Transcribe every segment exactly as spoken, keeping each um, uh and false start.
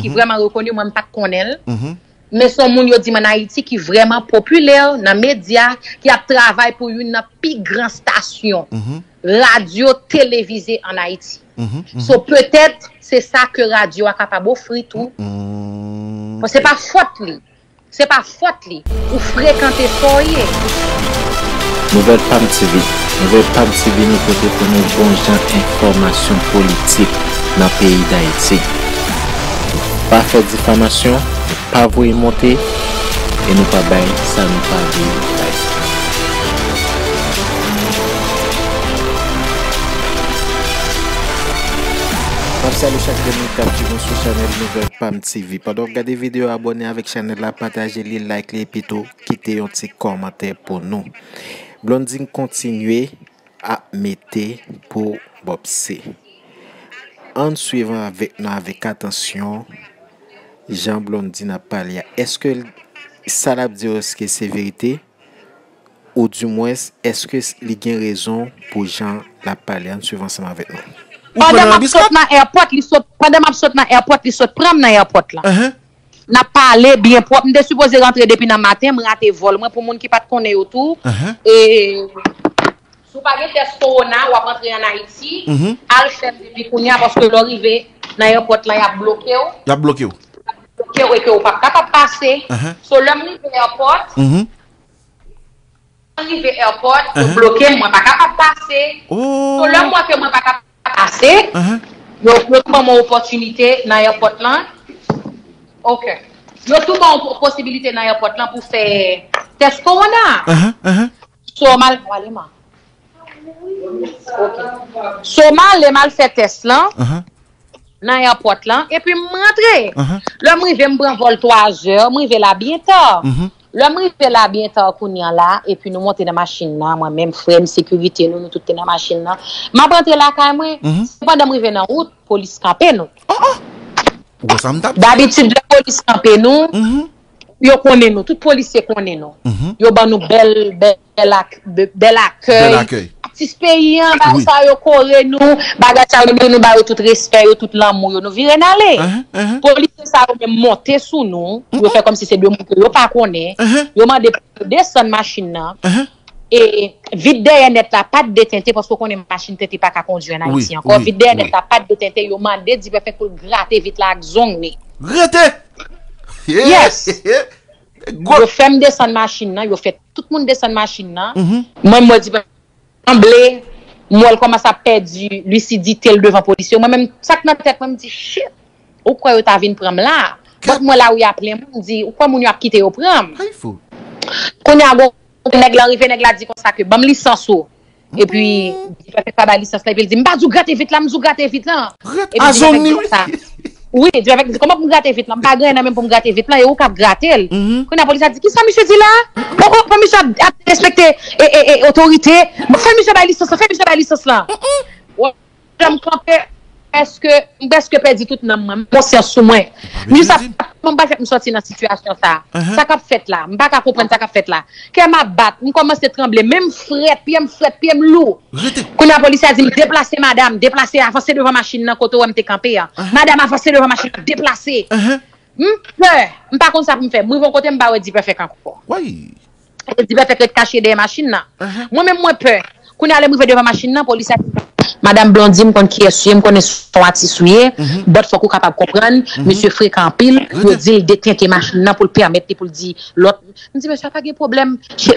ki vrèman rekoni, mwen m pa t konnen l. Men se yon moun yo di m ann Ayiti ki vrèman popilè nan medya, ki ap travay pou youn nan pi gran stasyon radyo televize ann Ayiti. So, petèt, se sa ke radyo a kapab ofri tou. Bon, se pa fòt li. Se pa fòt li. Ou frekante sa w ye. Nouvèl Pam T V. Nouvèl Pam T V nou pote pou nou bon jan enfòmasyon politik nan peyi Dayiti. Nou pa fè difamasyon, nou pa voye monte, e nou pa bay sa nou pa vle bay. M ap salye chak grenn moun k ap swiv nou sou chanèl Nouvèl Pam T V. Pandan w ap gade videyo a, abòne avèk chanèl la, pataje li, like li, epi tou kite yon ti kòmantè pou nou. Blondine kontinye ap mete pou Bobsy. Ann swiv avèk nou avèk atansyon jan Blondine ap pale a. Èske l- sa l ap di yo, èske se verite? Oudimwens, èske li gen rezon pou jan l ap pale? Ann swiv ansanm avèk nou. Pandan m ap sot nan airport, li sot, pandan m ap sot nan airport, li sot pran m nan airport lan. N ap pale byen pwòp. M te sipoze rantre depi nan maten, m rate vòl mwen pou moun ki pa t konnen yo tou. E si w pa gen tès kowona, w ap antre ann Ayiti, al fè l depi kounye a, paske lè w rive nan airport lan, y ap bloke w. Y ap bloke w. Bloke w e ke w p ap kapab pase. So, lè m rive airport, m rive airport, yo bloke m, mwen pa kapab pase. So, lè m wè ke mwen pa kapab pase, yo, yo tou ban m yon opòtinite nan airport lan. Ok. Yo tou ban m yon posibilite nan airport lan pou fè tès kowona. So, m al, wale man. Ok. So, m ale, m al fè tès lan nan airport lan, epi m rantre. Lè m rive, m pran vòl twazè, m rive la byen ta. Lè m rive la byen ta kounye a la, epi nou monte nan machin nan, mwen menm, frè m, sekirite nou, nou tout te nan machin nan. M ap rantre lakay mwen, se pandan m rive nan wout, polis kanpe nou. Ou wè sa m t ap di? Dabitid, lè polis kanpe nou, yo konnen nou, tout polisye konnen nou. Yo ban nou bèl, bèl, ak- be- bèl akèy. Bèl akèy. Atis peyi an, bagay sa yo kore nou, bagay sa yo nou, nou ba yo tout respè yo, tout lanmou yo, nou vire n ale. Polisye sa yo menm monte sou nou, yo fè kòmsi se de moun ke yo pa konnen, yo mande pou yo desann machin nan. E vit dèyè nèt la pa t detente, paske w konnen machin tente pa ka kondui ann Ayiti ankò. Vit dèyè nèt la pa t detente, yo mande Dipèfèk pou l grate vit la ak zong li. Rete! Yes! Yo fè m desann machin nan, yo fè tout moun desann machin nan. Mwen, mwen di, sanble, m wè l kòmanse ap pèdi lisidite l devan polisye yo. Mwen menm, sa k nan tèt mwen, m di, shit! Ou kwè yo ta vin pran m la? But mwen lari a plen moun, m di, ou kwè moun yo ap kite yo pran m? Kounye a, gon nèg la rive, nèg la di konsa ke, ban m lisans ou. Epi, Dipèfèk pa bay lisans la, epi l di, m pa di w grate vit la, m di w grate vit lan. Epi Dipèfèk di konsa. Wi, Dipèfèk di, kòman pou m grate vit lan? M pa gen anyen nan men m pou m grate vit lan, e ou k ap grate l. Kounye a, polis la di, kisa misye di la? O, o, fò misye ap, ap respekte e, e, e, otorite. Fè misye bay lisans lan, fè misye bay lisans lan. Wè, jan m kanpe, èske, m prèske pèdi tout nanm mwen, m konsyans sou mwen. M di sa, kòman m pral fè pou m sòti nan sitiyasyon sa? Sa k ap fèt la? M pa ka konprann sa k ap fèt la. Kè m ap bat, m kòmanse tranble, men m frèt, pye m frèt, pye m lou. Kounye a polisye a di m, deplase madanm, deplase, avanse devan machin nan kote w wè m te kanpe an. Madanm, avanse devan machin nan, deplase. M pè, m pa konn sa pou m fè. M rive yon kote, m pa wè Dipèfèk ankò. Dipèfèk ret kache dèyè machin nan. Mwen menm mwen pè. Kounye a lè m rive devan machin nan, polisye a di, madanm Blondine, m konn kiyès ou ye, m konnen se yon atis ou ye, but fòk ou kapab konprann, misye frekan anpil, yo di l detente machin nan pou l pèmèt li pou l di lòt M di, mesye a pa gen pwoblèm.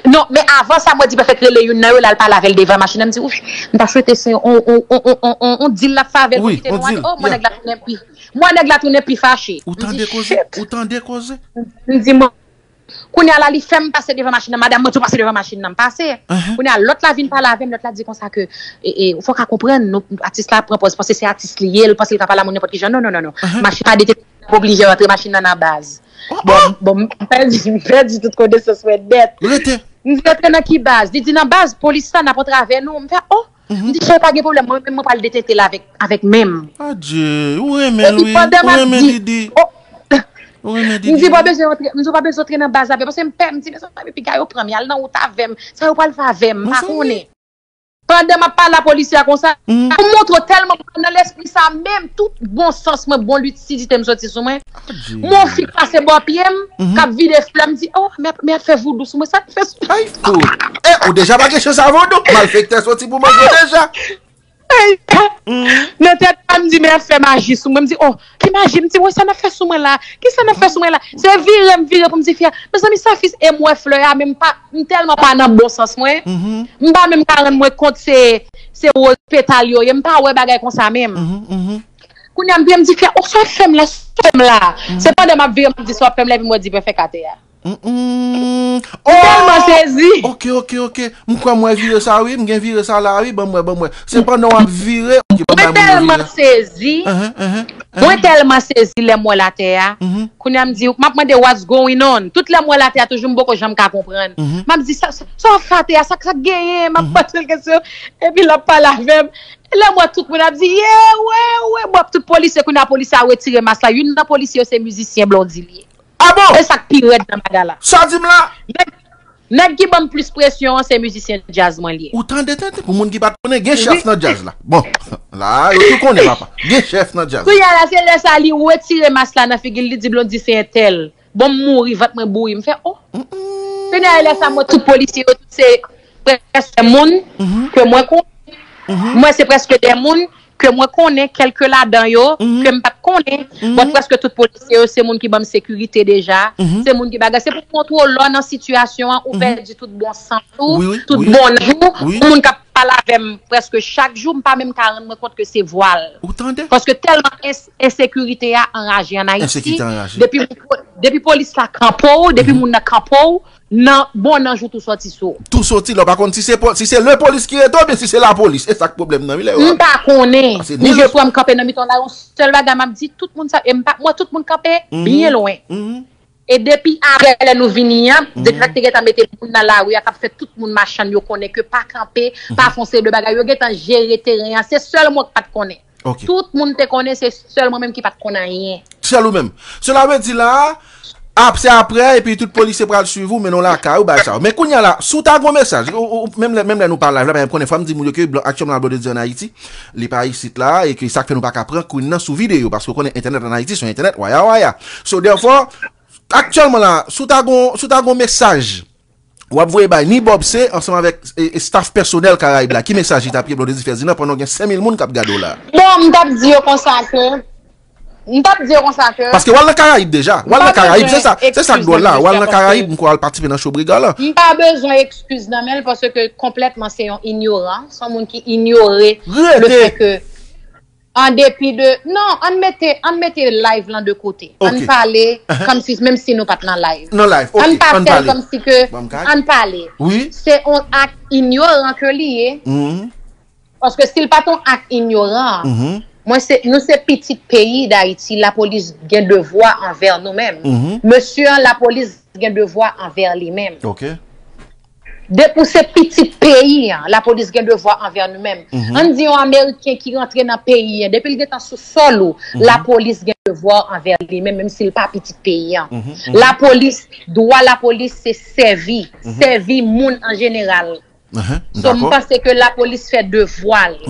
Non, men avan sa, mwen di, Dipèfèk rele youn nan yo, l al pale avè l devan machin nan. M di, ouf, m ta swete se on, on, on, on, on, on, on dil l ap fè avè l pou kite nou ale. Oh, mwen nèg la tounen pi, mwen nèg la tounen pi fache. M di, shit. Ou tande koze? M di, mwen, kounye a la, li fè m pase devan machin nan. Madanm mwen tou pase devan machin nan, m pase. Kounye a, lòt la vin pale avè m, lòt la di konsa ke, e, e, fòk a konprann, nou, atis la pran pòz, panse se atis li ye, l panse l ka pale a moun nenpòt ki jan. Non, non, non, non. Machin pa detente, oblije rantre machin nan nan baz. Bon, bon, m pèdi, m pèdi tout konesans mwen nèt. M di, rantre nan ki baz? Li di, nan baz polis la, n ap antre avè nou. M fè, oh! M di, chè, pa gen pwoblèm, mwen menm, mwen pral detente l avèk, avèk men m. Adje, ou renmen l, wi. Ou renmen Didi. Ou renmen Didi. M di, pa bezwen antre, m di, ou pa bezwen antre nan baz la, paske m pè, m di, mezanmi, piga yo pran m, y al nan wout avè m. Sa yo pral fè avè m, m pa konnen. Pandan m ap pale a polisye a konsa, pou m montre w tèlman mwen nan lespri sa menm, tout bon sans mwen, bon lisidite m soti sou mwen. Mwen yon fi k pase bò pye m, k ap vide flè, m di, oh, men ap fè voudou sou mwen, sa k fè sou mwen. Ay, fout. E, ou deja pa gen chans a voudou. Malfektè soti pou manje w deja. Nan tèt pa m di, men ap fè maji sou mwen. M di, oh, ki maji? M di, wè sa n ap fè sou mwen la. Ki sa n ap fè sou mwen la? Se vire m vire pou m di fi a, mezanmi, sa fi, e m wè flè a, men m pa, m tèlman pa nan bon sans mwen. M pa menm ka rann mwen kont se, se woz petal yo ye. M pa wè bagay konsa menm. Kounye a m vire m di fi a, oh, sa w ap fè m la, sa w ap fè m la. Se pandan m ap vire m ap di sa w ap fè m la, epi m wè di pè fè kate a. M tèlman sezi. Ok, ok, ok. M kwè m wè vire sa wi. M gen vire sa la wi. Ban m wè, ban m wè. Se pandan w ap vire. Ok, ban m wè. Mwen tèlman sezi. Mwen tèlman sezi lè m wè l atè a. Kounye a m di, m ap mande what's going on. Tout lè m wè l atè a toujou m poko janm ka konprann. M ap di sa, sa w ap fè atè a, sa k genyen? M ap poze l kesyon. Epi l ap pale avè m. E lè m wè tout moun ap di, ye, wè, wè. Bon, tout polisye, kounye a polisye a retire mas la. Youn nan polisye yo se mizisyen Blondie li ye. Ah bon? E sa k pi rèd nan bagay la. Sa w di m la? Nèg, nèg ki ban m plis presyon an, se mizisyen djaz mwen li ye. Ou tande, tande, pou moun ki pa t konnen, gen chèf nan djaz la. Bon, la, yo tou konnen, papa. Gen chèf nan djaz. Kounye a la, se lè sa li retire mas la nan figi l, li di Blondie se entèl. Bon, m mouri, vant mwen bouyi, m fè, oh. Kounye a, lè sa, mwen, tout polisye yo, tout se prèske moun ke mwen konnen. Mwen, se prèske de moun ke mwen konnen, kèlke ladan yo, ke m pa t konnen. Bon, prèske tout polisye yo, se moun ki ban m sekirite deja. Se moun ki bagay. Se pou montre w lè w nan sitiyasyon an, ou pèdi tout bon sans ou, tout bon nanj ou. Yon moun k ap pale avè m prèske chak jou, m pa menm ka rann mwen kont ke se vwa l. Paske tèlman ens-, ensekirite a anraje ann Ayiti. Depi, depi polis la kanpe w, depi moun nan kanpe w, nan bon nanj ou tou soti sou. Tou soti la, w pa konn si se po-, si se lepolis ki rete oubyen si se lapolis. E sa k pwoblèm nan, wi, lè yo. M pa konnen. Ou jwe pran m kanpe nan mitan la, yon sèl bagay m ap di, tout moun sa, e m pa, mwen, tout moun kanpe byen lwen. E depi apre lè nou vini an, depi sa k te gentan mete moun nan lari a, k ap fè tout moun machann yo konnen ke pa kanpe, pa fè yon seri de bagay, yo gentan jere teren an. Se sèl mwen k pa t konnen. Tout moun te konnen, se sèl mwen menm ki pa t konn anyen. Sèl ou menm. Sela vle di la, ap, se apre, epi tout polisye pral swiv ou, mennen w lakay ou, bagay sa yo. Men kounye a la, si w ta gen yon mesaj, ou, ou, menm lè, menm lè nou pa live la, men m konnen fò m di moun yo ke blan, aktyèlman la Blondedy ann Ayiti, li pa isit la, e ke sa k fè nou pa ka pran Queen nan sou videyo, paske w konnen entènèt ann Ayiti, se yon entènèt waya waya. So, therefore, aktyèlman la, si w ta gon, si w ta gon mesaj w ap voye bay ni Bob C ansanm avèk, e, e, staff pèsonèl Karayib la, ki mesaj li t ap ye Blondedy Ferdinand pandan w gen senk mil moun k ap gade w la? Bon, m t ap di yo konsa ke, m t ap di yo konsa ke, paske w al nan Karayib deja. W al nan Karayib, se sa, se sa k dwòl la. W al nan Karayib, m kwè w al patisipe nan show Briga lan. M pa bezwen ekskiz nan men l paske konplètman se yon inyoran, se yon moun ki inyore le fè ke An depi de, non, ann mete, ann mete live lan de kote. Ann pale kòmsi, menm si nou pa t nan live. Nan live, ok, ann pale. Ann pa fè l kòmsi ke, ann pale. Wi. Se yon ak inyoran ke li ye. Paske si l pa t yon ak inyoran, mwen se, nou se pitit peyi Dayiti, lapolis gen devwa anvè nou menm. Mesye an, lapolis gen devwa anvè li menm. Ok. Depi w se pitit peyi an, lapolis gen devwa anvè nou menm. Ann di yon Ameriken ki rantre nan peyi an, depi l gentan sou sòl ou, lapolis gen devwa anvè li menm, menm si l pa pitit peyi an. Lapolis, dwa lapolis se sèvi, sèvi moun an jeneral. So, m panse ke lapolis fè devwa l.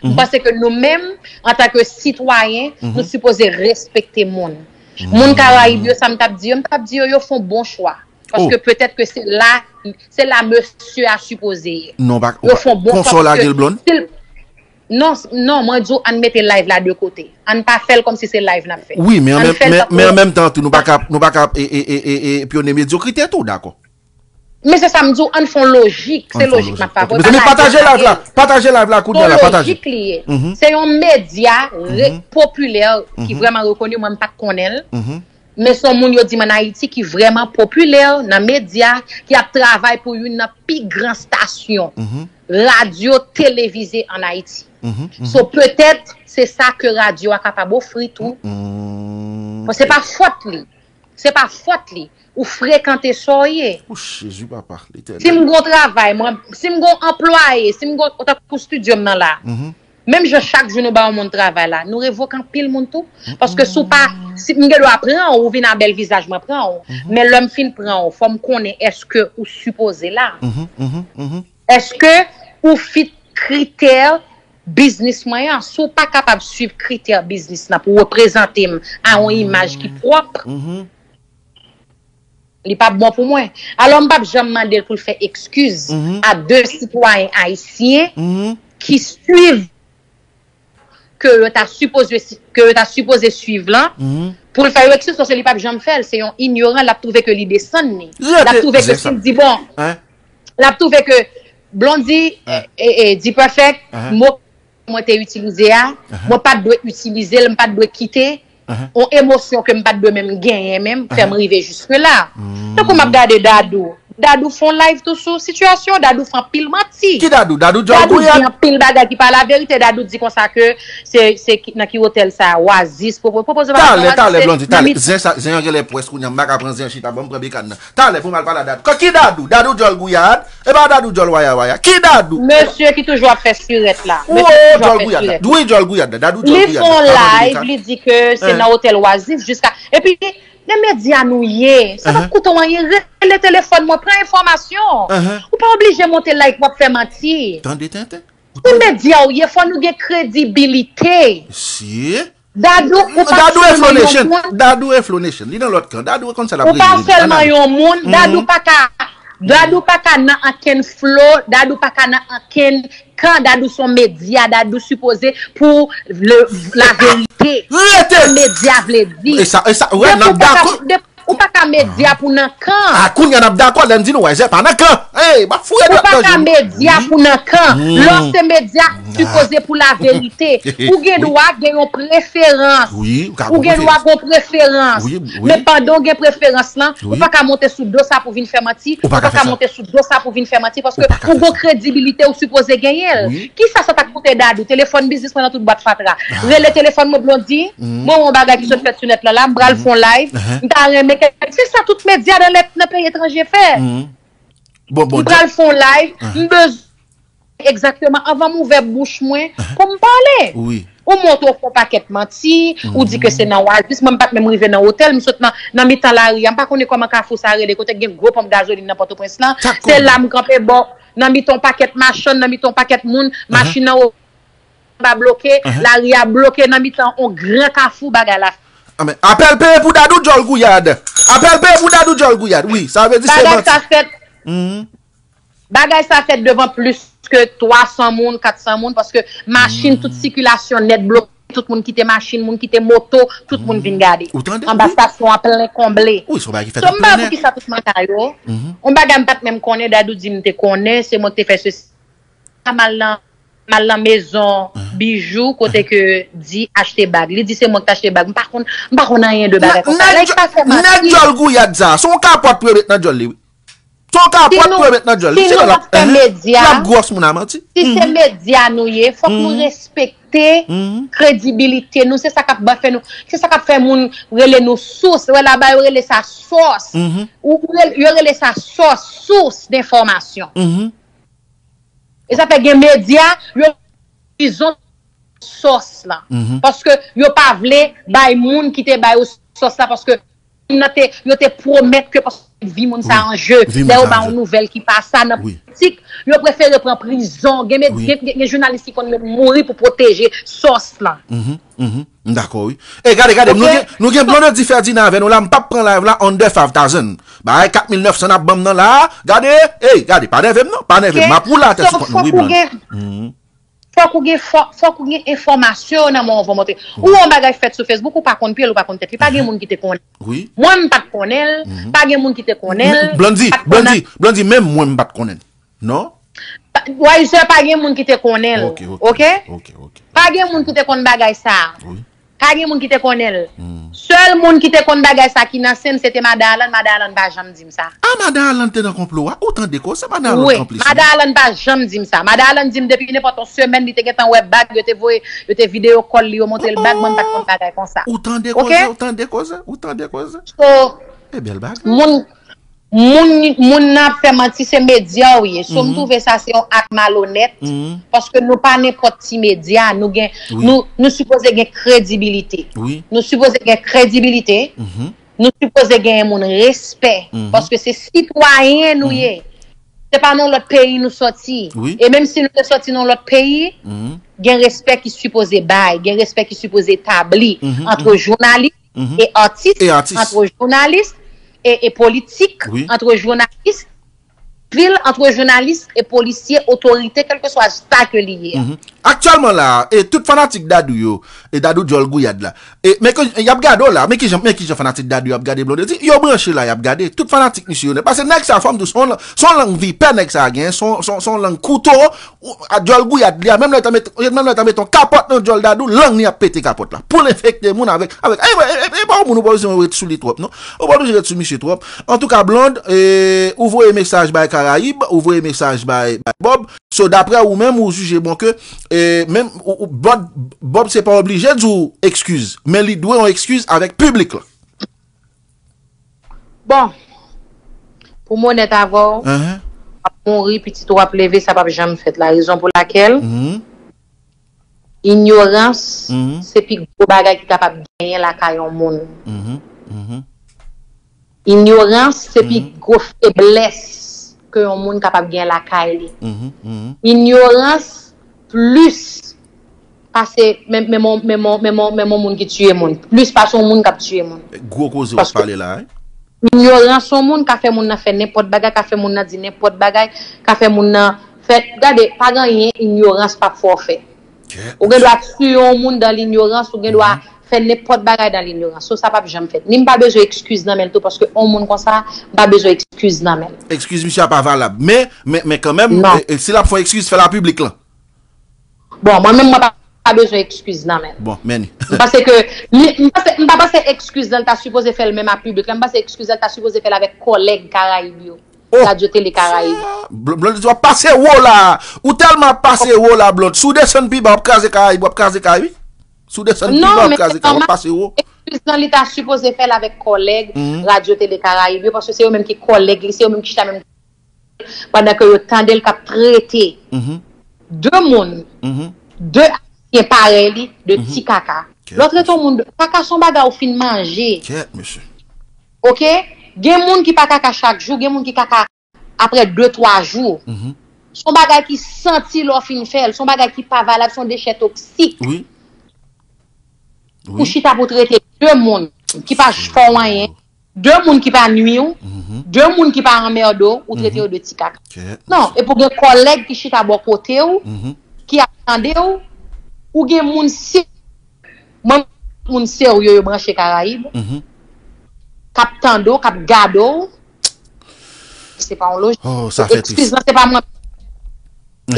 M panse ke nou menm, antanke sitwayen, nou sipoze respekte moun. Moun Karayib yo, sa m t ap di yo, m t ap di yo, yo fè yon bon chwa. Paske petèt ke se la, se la mesye a sipoze ye. Non, pa, yo fè yon bon chwa paske si l, non, non, mwen di w, ann mete live la de kote. Ann pa fè l kòmsi se live n ap fè. Wi, men an menm, men, men an menm tan tou, nou pa ka, nou pa ka, e, e, pyone medyokrite tou, dakò. Men se sa m di w, ann fè yon lojik. Se lojik m ap fè. Mezanmi, pataje live la. Pataje live la, kounye a la, pataje. Lojik li ye. Se yon medya re-, popilè ki vrèman rekoni, mwen m pa t konnen l. Men se yon moun yo di m ann Ayiti ki vrèman popilè nan medya, ki ap travay pou youn nan pi gran stasyon radyo televize ann Ayiti. So, petèt, se sa ke radyo a kapab ofri tou. Bon, se pa fòt li. Se pa fòt li. Ou frekante sa w ye. O Jezi, papa, Letènèl. Si m gon travay, mwen, si m gon anplwaye, si m gon, tankou estidyo m nan la. Menm jan chak jou nou ba yon moun travay la, nou revoke anpil moun tou. Paske si w pa, si m gen dwa pran w, ou vin a bèl vizaj, mwen pran w. Men lè m fin pran w, fò m konnen èske ou sipoze la. Èske ou fit kritè biznis mwen an. Si w pa kapab swiv kritè biznis lan pou w reprezante m a yon imaj ki pwòp, li p ap bon pou mwen. Alò, m p ap janm mande l pou l fè ekskiz a de sitwayen ayisyen ki swiv ke yo ta sipoze, ke yo ta sipoze swiv lan, pou l fè yo ekskiz, paske li p ap janm fè l. Se yon inyoran, l ap twouve ke li desann li. L ap twouve ke si l di, bon, l ap twouve ke Blondy, e, e, e, D-Perfect, mo mwen te itilize a, mwen pa t dwe itilize l, m pa t dwe kite yon emosyon ke m pa t dwe menm genyen menm, fè m rive jiske la. Tankou m ap gade Dadou. Dadou fè yon live tou sou sitiyasyon, Dadou fè anpil manti. Ki Dadou? Dadou djòl gouyad? Dadou di anpil bagay ki pa laverite. Dadou di konsa ke se, se ki, nan ki otèl sa, Oasis, pwopo-, pwopoze bagay Oasis. Talè, talè, Blondy, talè. Zen sa, zen an genlè pwès kounye a, m pa ka pran zen an chita, ban m pran bekàn nan. Talè pou m al pale a Dadou. Ki Dadou? Dadou djòl gouyad? E pa Dadou djòl waya waya. Ki Dadou? Mesye ki toujou ap fè sirèt la. Mesye ki toujou ap fè sirèt. Wi, djòl gouyad la. Dadou djòl gouyad la. Li fè yon live, li di ke se nan otèl Oasis jiska. Epi, nan medya nou ye. Sa p ap koute w anyen. Rele telefòn mwen, pran enfòmasyon. Ou pa oblije monte live pou w ap fè manti. Tande tenten. Se medya w ye, fò nou gen kredibilite. Si. Dadou, ou pa sèlman yon moun. Dadou e Flow Nation. Li nan lòt kan. Dadou konn sa l ap regle. Ou pa sèlman yon moun. Dadou pa ka, Dadou pa ka nan ankenn flo, Dadou pa ka nan ankenn kan, Dadou se yon medya, Dadou sipoze pou le, laverite. Rete! Sa medya vle di. E sa, e sa, wè, n ap dakò. Depi ou pa ka, depi ou pa ka medya pou nan kan. A, kounye a n ap dakò, lè n di nou, wè, Zè pa nan kan. Ey, m ap foure dwèt nan je w. Ou pa ka medya pou nan kan. Lè w se medya, sipoze pou laverite. Ou gen dwa gen yon preferans. Ou gen dwa gen yon preferans. Men pandan w gen preferans lan, ou pa ka monte sou do sa pou vin fè manti. Ou pa ka monte sou do sa pou vin fè manti, paske ou gen kredibilite ou sipoze genyen l. Kisa sa t ap koute Dadou? Telefòn biznis mwen nan tout bwat fatra. Rele telefòn mwen Blondy, mwen wè yon bagay ki sot fèt sou nèt lan la, m pral fè yon live. M ta renmen ke, se sa tout medya nan lè, nan peyi etranje fè. M pral fè yon live, m bezwen egzakteman, anvan m ouvè bouch mwen pou m pale. Ou montre w fè yon pakèt manti, ou di ke se nan Oasis, mwen m pa t menm rive nan otèl, m sot nan, nan mitan lari a, m pa konnen kòman kafou sa rele, kote gen gwo ponp gazolin nan Pòtoprens lan. Se la m kanpe bò, nan mitan yon pakèt machann, nan mitan yon pakèt moun, machin nan anba bloke, lari a bloke, nan mitan yon gran kafou, bagay la. Apèl peye pou Dadou djòl gouyad. Apèl peye pou Dadou djòl gouyad. Wi, sa vle di se manti. Bagay sa fèt. Bagay sa fèt devan plis ke twa san moun, kat san moun, paske machin, tout sikilasyon nèt bloke, tout moun kite machin, moun kite moto, tout moun vin gade. Anba stasyon an plen konble. Wi, se yon bagay ki fèt an plen nèt. So, m pa poukisa tout manti sa yo. Yon bagay m pa t menm konnen, Dadou di m te konnen, se mwen ki te fè sesi. M al nan, m al nan mezon bijou, kote ke di achte bag. Li di se mwen ki t achte bag. M pa konn, m pa konn anyen de bagay konsa. Nèg djòl gouyad sa, se yon kapòt pou yo met nan djòl li, wi. Se yon kapòt pou yo met nan djòl li. Si nou p ap fè medya, l ap gwòs moun a manti. Si se medya nou ye, fòk nou respekte kredibilite nou. Se sa k ap ban fè nou, se sa k ap fè moun rele nou sous. Wè laba yo rele sa sous. Ou, ou rele, yo rele sa sous, sous denfòmasyon. E sa fè gen medya, yo prizon sòs la. Paske yo pa vle bay moun ki te ba yo sòs la, paske moun nan te, yo te pwomèt ke paske vi moun sa an je. Lè yo ba yon nouvèl ki pa sa nan politik, yo prefere pran prizon. Gen, gen, gen, gen jounalis ki konn menm mouri pou pwoteje sòs la. M dakò, wi. E gade, gade, nou gen, nou gen Blondedy Ferdinand avè nou la, m p ap pran live la under five thousand. Bagay kat mil nèf san n ap ban m nan la, gade, ey, gade, pa nève m non, pa nève m, m ap woule atè sou kont nou, wi, Blondedy. Fòk ou gen, fò-, fòk ou gen enfòmasyon nan men w anvan w monte. Ou wè yon bagay fèt sou Facebook, ou pa konn pye l, ou pa konn tèt li, pa gen moun ki te konnen. Mwen, m pa t konnen l, pa gen moun ki te konnen l. Blondedy, Blondedy, Blondedy, menm mwen, m pa t konnen l. Non? Wayzè, pa gen moun ki te konnen l. Ok, ok. Pa gen moun ki te konn bagay sa a. Pa gen moun ki te konnen l. Sèl moun ki te konn bagay sa ki nan sen, se te Madan Alan. Madan Alan pa janm di m sa. A, Madan Alan te nan konplo a? Ou tande koze? Madan Alan konplis wi. Madan Alan pa janm di m sa. Madan Alan di m depi nenpòt yon semèn li te gentan wè bag, yo te voye, yo te videyo kòl li, yo montre l bag, mwen m pa t konn bagay konsa. Ou tande koze? Ou tande koze? Ou tande koze? So, e bèl bagay. Moun Moun, moun nan ap fè manti, se medya w ye. So, m twouve sa se yon ak malonèt, paske nou pa nenpòt ti medya, nou gen, nou, nou sipoze gen kredibilite. Nou sipoze gen kredibilite, nou sipoze gen moun respè, paske se sitwayen nou ye. se pa nan lòt peyi nou sòti. E menm si nou te sòti nan lòt peyi, gen respè ki sipoze bay, gen respè ki sipoze etabli ant jounalis e atis, ant jounalis e, e politik, ant jounalis vil, ant jounalis e polisye, otorite, kèlkeswa sa ke li ye. Aktyèlman la, e tout fanatik Dadou yo, e Dadou Djòl Gouyad la, e, men ke, y ap gade w la, men kijan, men kijan fanatik Dadou yo ap gade Blondedy, yo branche la, y ap gade, tout fanatik misye yo nèt, paske nèg sa, fò m di w, se yon, se yon lang vipè nèg sa genyen, se yon, se yon, se yon lang kouto, ou, a djòl Gouyad li a, menm lè l ta met, menm lè l ta met yon kapòt nan djòl Dadou, lang li ap pete kapòt la, pou l enfekte moun avèk, avèk, e, e, e, e pa yon moun ou pa bezwen ret sou li twòp, non, ou pa oblije ret sou misye twòp. Antouka, Blonde, e, ou voye mesaj bay Karayib, ou voye mesaj bay, bay Bob. So, daprè ou menm, ou jije bon ke, e, menm, ou, ou, Bob, Bob se pa oblije di w ekskiz, men li dwe yon ekskiz avèk piblik la. Bon, pou m onèt avè w, w ap mouri, pitit ou ap leve, sa p ap janm fèt. La rezon pou lakèl, inyorans, se pi gwo bagay ki kapab genyen lakay yon moun. Inyorans, se pi gwo feblès ke yon moun kapab gen lakay li. Inyorans plis pase, men, men, men, men, men, men, men yon moun ki tiye moun. Plis pase yon moun k ap tiye moun. Gwo koze w ap pale la, wi. Inyorans yon moun ka fè moun nan fè nenpòt bagay, ka fè moun nan di nenpòt bagay, ka fè moun nan fè, gade, pa gen anyen inyorans p ap fè w fè. Ou gen dwa tiye yon moun dans l'ignorance, ou gen dwa fè nenpòt bagay dans l'ignorance. So, sa p ap janm fèt. Ni m pa bezwen ekskiz nan men l tou, paske yon moun konsa, m pa bezwen ekskiz nan men l. Ekskiz misye a pa valab. Men, men, men kanmenm, e, e, si l ap fè yon ekskiz, fè l a piblik lan. Bon, mwen menm, mwen pa, pa bezwen ekskiz nan men l. Bon, men. M panse ke, li, m panse, m pa panse ekskiz lan l ta sipoze fè l menm a piblik lan. M panse ekskiz lan l ta sipoze fè l avèk kòlèg Karayib yo. Radyo Tele Karayib. Blonde, w ap pase wo la. Ou tèlman ap pase wo la, Blonde. Si w desann pi ba, w ap kraze Karayib, w ap kraze Karayib, wi. Si w desann pi ba, w ap kraze Karayib, w ap pase wo. Ekskiz lan, li ta sipoze fè l avèk kòlèg Radyo Tele Karayib yo, paske se yo menm ki kòlèg li, se yo menm ki chita menm pandan ke yo tande l k ap trete de moun, de Ayisyen parèy li, de ti kaka. Lè w trete yon moun de kaka, se yon bagay ou fin manje. Kèt, mesye. Oke? Gen moun ki pa kaka chak jou, gen moun ki kaka apre de, twa jou. Se yon bagay ki santi lè w fin fè l, se yon bagay ki pa valab, se yon dechè toksik. Wi. Pou chita pou trete de moun ki pa fè w anyen, de moun ki pa nui w, de moun ki pa anmède w, ou trete yo de ti kaka. Non, epi w gen kòlèg ki chita bò kote w, ki ap tande w, ou gen moun se-, mwen, moun serye yo branche Karayib, k ap tande w, k ap gade w, se pa yon lojik. Oh, sa fè tris. Ekskiz lan, se pa mwen.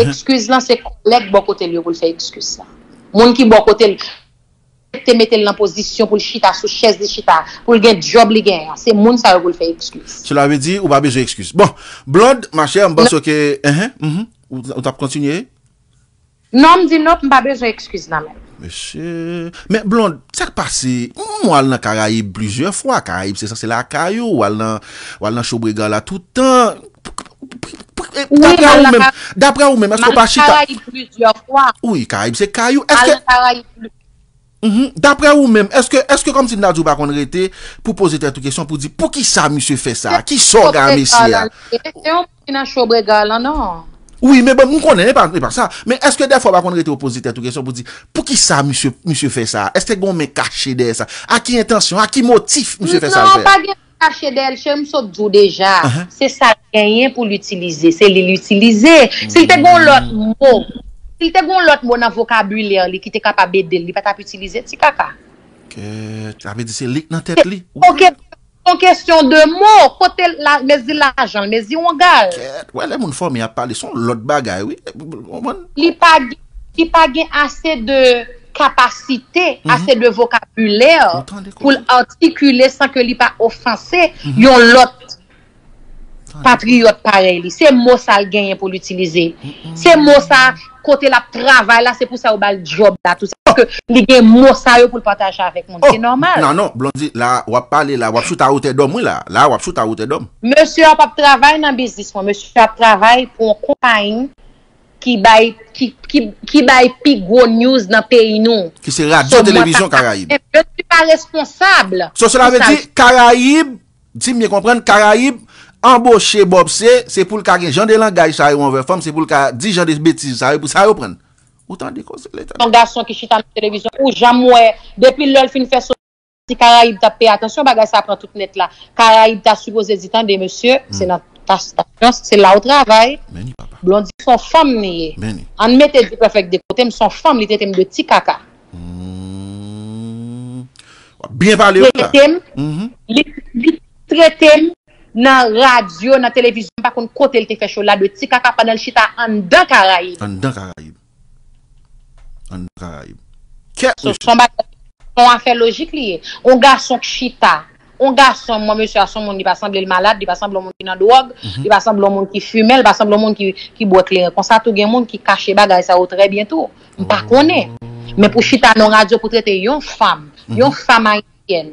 Ekskiz lan, se kòlèg bò kote l yo pou l fè ekskiz sa. Moun ki bò kote l te mete l nan pozisyon pou l chita sou chèz li chita, pou l gen djòb li genyen an. Se moun sa yo pou l fè ekskiz. Cela veut dire ou pa bezwen ekskiz. Bon, Blonde, ma chère, m panse ke, enhen, mhm, ou, ou t ap kontinye? Non, m di non, m pa bezwen ekskiz nan men l. Mesye, men Blonde, sa k pase? M al nan Karayib plizyè fwa. Karayib se sanse lakay ou, w al nan, w al nan Chobrega la tout tan. Daprè ou menm, daprè ou menm, èske w pa chita? Karayib plizyè fwa. Wi, Karayib se kay ou. Èske Karayib pli- Mhm. Daprè ou menm, èske, èske kòmsi m ta di w pa konn rete pou poze tèt ou kesyon pou di poukisa misye fè sa? Kisa w gen a mesye a? Se yon moun ki nan Chobrega lan, non. Wi, men bon, m konnen, e pa, e pa sa. Men èske dèfwa w pa konn rete w poze tèt ou kesyon pou di poukisa misye, misye fè sa? Èske gen yon men kache dèyè sa? A ki entansyon, a ki motif misye fè sa l fè a? Non, pa gen kache dèyè l, cheri, m sot di w deja. Se sa l genyen pou l itilize, se li l itilize. Si l te gen yon lòt mo, si l te gen yon lòt mo nan vokabilè li ki te kapab ede l, li pa t ap itilize ti kaka. Kèt, sa vle di se li k nan tèt li. Ok, se yon kesyon de mo, kote l la, mezi lajan l, mezi wonga l. Kèt, wè lè moun fòme ap pale, se yon lòt bagay, wi. Ou konprann? Li pa gen, li pa gen ase de kapasite, ase de vokabilè pou l atikile san ke li pa ofanse yon lòt patriyòt parèy li. Se mo sa l genyen pou l itilize. Se mo sa, kote l ap travay la, se pou sa yo ba l djòb la, tou sa. Paske li gen mo sa yo pou l pataje avèk moun. Se nòmal. Non, non, Blondy, la, w ap pale la, w ap choute a wotè dòm, wi, la. La, w ap choute a wotè dòm. Mesye a p ap travay nan biznis mwen. Mesye a ap travay pou yon konpayi ki bay, ki, ki, ki bay pi gwo news nan peyi nou. Ki se Radyo Televizyon Karayib. Je suis pas responsable. So, cela veut dire, Karayib, si m byen konprann, Karayib anboche Bob se, se pou l ka gen jan de langaj sa yo anvè fanm, se pou l ka di jan de betiz sa yo, pou sa yo prann. Ou tande koze Letènèl. Yon gason ki chita nan televizyon, ou janm wè, depi lè l fin fè soti Karayib t ap peye atansyon, bagay sa pran tout nèt la. Karayib ta sipoze di, tande mesye, se nan tastasyon, se la w travay. Men ni papa. Blondy se yon fanm li ye. Men ni. Ann mete di pèfèk de kote m, se yon fanm, li trete m de ti kaka. Hmm. W ap byen pale wi la. Trete m, Mhm. li, li trete m nan radyo, nan televizyon, m pa konn kote l te fè show la de ti kaka pandan l chita anndan Karayib. Anndan Karayib. Anndan Karayib. Kèt So, mesye. son bagay, son afè lojik li ye. On gason k chita. On gason, mwen mesye a son moun, li pa sanble l malad, li pa sanble yon moun ki nan dwòg, li pa sanble yon moun ki fimen, li pa sanble yon moun ki, ki bwè kleren. Konsa tou gen moun ki kache bagay sa yo trè byen tou. M pa konnen. Men pou chita nan radyo pou trete yon fanm, yon fanm ayisyèn,